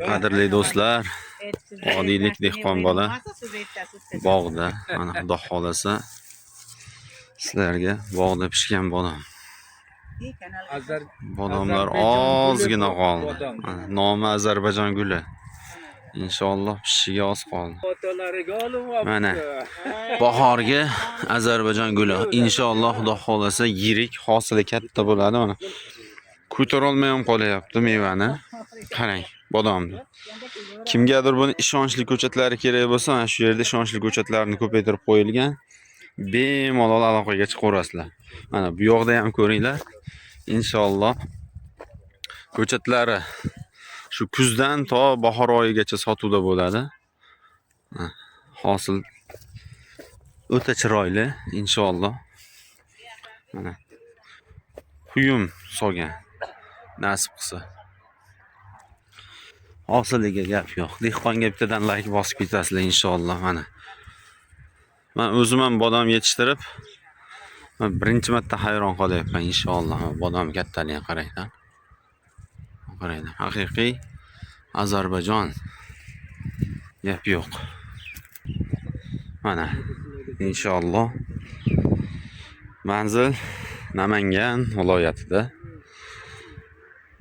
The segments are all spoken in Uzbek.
Qadrli do'stlar, vodiylik dehqon bola bog'da, mana, Xudo xolasa, sizlarga bog'da pishgan bodom. Bodomlar Ozarbayjon guli ozgina bu qoldi. bodom. Mana, nomi Ozarbayjon guli. Inshaalloh pishishiga oz qoldi. Otalariga olib Mana. olibdi. Bahorgi Ozarbayjon guli. Inshaalloh, Xudo xolasa, yirik, hosili katta bo'ladi mana. Ko'tarolmay ham qolyapti mevani. Qarang, bodomni. Kimgadir buni ishonchli ko'chatlari kerak bo'lsa, mana shu yerda ishonchli ko'chatlarni ko'paytirib qo'yilgan. Bemalol aloqaga chiqaverasizlar. Mana bu yoqda ham ko'ringlar. Inshaalloh ko'chatlari shu kuzdan to bahor oyigacha sotuvda bo'ladi. Ha, hosil o'ta chiroyli, inshaalloh. Mana quyum solgan, nasib qilsa. Hosiliga gap yo'q. Dehqonga bittadan layk bosib ketasizlar, inshaalloh, mana. Men o'zim ham bodom yetishtirib, man birinchi marta hayron qolyapman, inshaalloh. Bodom kattaligini qaranglar. Qaranglar, haqiqiy Ozarbayjon. Gap yo'q. Mana, inshaalloh, manzil Namangan viloyatida.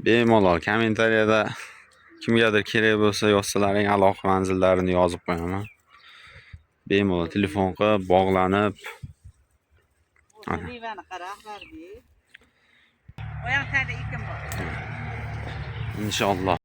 Bemalol kommentariyada kimgadir kerak bo'lsa yozsalaring, aloqa manzillarini yozib qo'yaman. Bemalol telefon qilib, bog'lanib. Ana. Mevani qara, Ahvarbek. Oyoq tagida ekin bor. Inshaalloh.